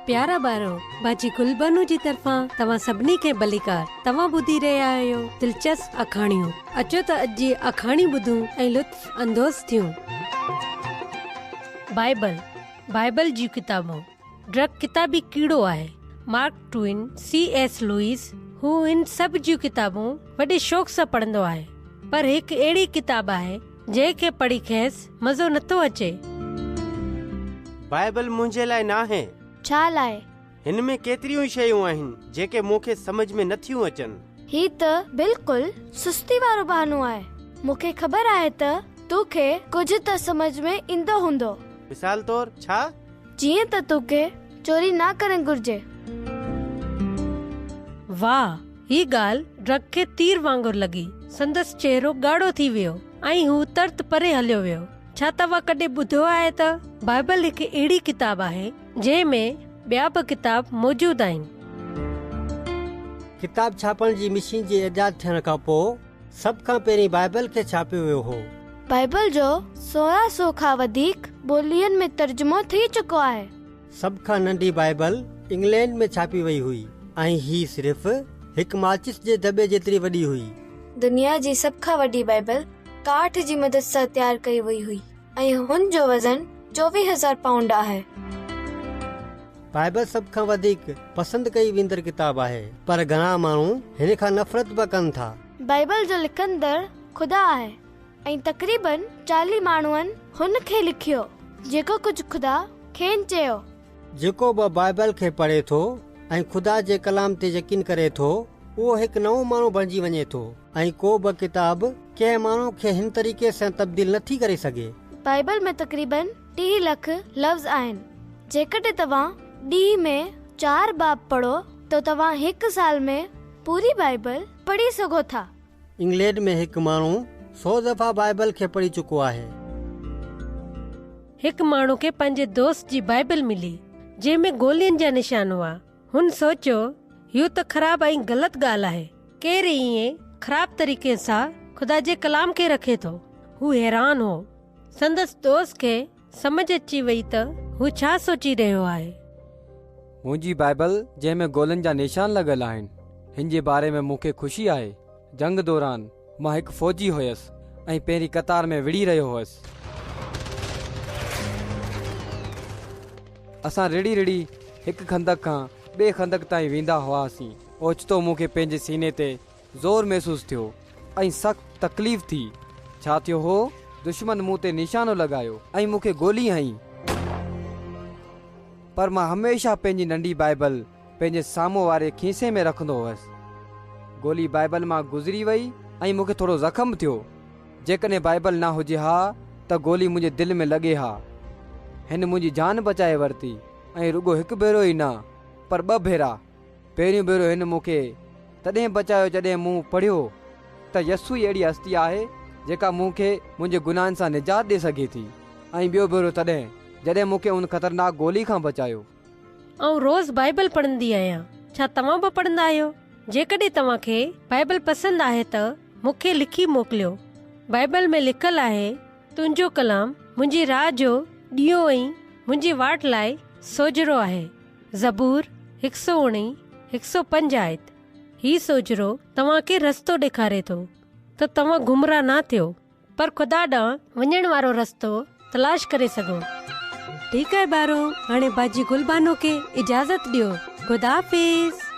پيارا ٻارو، باجي گلبانو جي طرفان توهان سڀني کي ڀليڪار. توهان ٻڌي رهيا آهيو دلچسپ آکاڻيون. اچو ته اڄ جي آکاڻي ٻڌون ۽ لطف اندوز ٿيون. بائيبل، بائيبل جون ڪتابون. ڊرڪ ڪتابي ڪيڙو آهي. Mark Twain, C S Lewis, هو هن سڀ جون ڪتابون وڏي شوق سان پڙهندو آهي. پر هڪ اهڙي ڪتاب آهي، جنهن کي پڙهي کيس مزو نٿو اچي. بائيبل منهنجي لاء ناهي. ڇا لاء؟ هن ۾ ڪيتريون ئي شيون آهن، جيڪي مون کي سمجهه ۾ نٿيون اچن. هي ته بلڪل سستي وارو بهانو آهي. مون کي خبر آهي ته تو کي ڪجهه ته سمجهه ۾ ايندو هوندو. مثال طور ڇا؟ جيئن ته توکي چوري نه ڪرڻ گهرجي. واهه! هي ڳالهه ڊرڪ کي تير وانگر لڳي. سندس چهرو ڳاڙهو ٿي ويو ۽ هو ترت پري هليو ويو. ڇا توهان ڪڏهن ٻڌو آهي ته بائيبل هڪ اهڙي ڪتاب آهي، جنهن ۾ ٻيا به ڪتاب موجود آهن؟ ڪتاب ڇاپڻ جي مشين جي ايجاد ٿيڻ کان پوء سڀ کان پهرين بائيبل کي ڇاپيو ويو هو. بائيبل جو 1600 کان وڌيڪ ٻولين ۾ ترجمو ٿي چڪو آهي. سڀ کان ننڍي بائيبل انگلينڊ ۾ ڇاپي وئي هئي ۽ هي صرف هڪ ماچس جي دٻي جيتري وڏي هئي. دنيا جي سڀ کان وڏي بائيبل ڪاٺ جي مدد سان تيار ڪئي وئي هئي ۽ هن جو وزن 24,000 پائونڊ آهي. بائيبل سڀ کان وڌيڪ پسند ڪئي ويندڙ ڪتاب آهي، پر گهڻا ماڻهو هن کان نفرت به ڪن ٿا. بائيبل جو لکندڙ خدا آهي ۽ تقريباً 40 ماڻهن هن کي لکيو، جيڪو ڪجهه خدا کين چيو. جيڪو به بائيبل کي پڙهي ٿو ۽ خدا جي ڪلام تي يقين ڪري ٿو، اهو هڪ نئون ماڻهو بڻجي وڃي ٿو ۽ ڪو به ڪتاب ڪنهن ماڻهو کي هن طريقي سان تبديل نه ٿي ڪري سگهي. بائيبل ۾ تقريباً 30 لک لفظ آهن. جيڪڏهن توهان ڏينهن ۾ چار باب پڙهو ته توهان هڪ سال ۾ پوري بائيبل پڙهي سگهو ٿا. انگلينڊ ۾ هڪ ماڻهو سو دفعا بائيبل کي پڙهي چڪو آهي. هڪ ماڻهو کي پنهنجي دوست جي بائيبل ملي، جنهن ۾ گولين جا نشان هئا. هن سوچيو، اهو ته خراب ۽ غلط ڳالهه آهي. ڪير ائين خراب طريقي سان خدا جي ڪلام کي رکي ٿو؟ هو حيران هو. سندس دوست کي سمجهه اچي وئي ته هو ڇا سوچي رهيو آهي. منهنجي بائيبل جنهن ۾ گولين جا نشان لڳل آهن، هن جي باري ۾ مون کي خوشي آهي. جنگ دوران مان هڪ فوجي هيس ۽ پهرين قطار ۾ وڙهي رهيو هوس. اسان رڙهي رڙهي هڪ خندق کان ٻئي خندق تائين ويندا هئاسين. اوچتو مون کي پنهنجي سيني تي زور محسوس ٿيو ۽ سخت تڪليف ٿي. ڇا ٿيو هو؟ دشمن مون تي نشانو لڳايو ۽ مون کي گولي هنئي. پر مان هميشه پنهنجي ننڍي بائيبل پنهنجي سامهون واري کيسي ۾ رکندو هوس. گولي بائيبل مان گذري وئي ۽ مون کي ٿورو زخم ٿيو. جيڪڏهن بائيبل نه هجي ها ته گولي منهنجي دل ۾ لڳي ها. هن منهنجي جان بچائي ورتي ۽ رڳو هڪ ڀيرو ئي نه پر ٻه ڀيرا. پهريون ڀيرو هن مون کي تڏهن بچايو جڏهن مون پڙهيو ته يسوع ئي اهڙي هستي آهي جيڪا مون کي منهنجي گناهن سان نجات ڏئي سگهي ٿي ۽ ٻيو ڀيرو تڏهن جڏهن مون کي ان خطرناڪ گولي کان بچايو. آئون روز بائيبل پڙهندي آهيان. ڇا توهان به پڙهندا آهيو؟ جيڪڏهن توهان کي بائيبل پسند آهي ته مون کي لکي موڪليو. بائيبل ۾ لکيل آهي، تنهنجو ڪلام منهنجي راهه جو ڏيئو ۽ منهنجي واٽ لاء سوجهرو آهي. زبور 119، 105 آيت، هي سوجهرو توهان کي رستو ڏيکاري ٿو ته توهان گمراهه نه ٿيو، پر خدا ڏانهن وڃڻ وارو رستو تلاش ڪري سگهو. ٺيڪ آهي ٻارو، هاڻي باجي گل بانو کي اجازت ڏيو. خدا حافظ.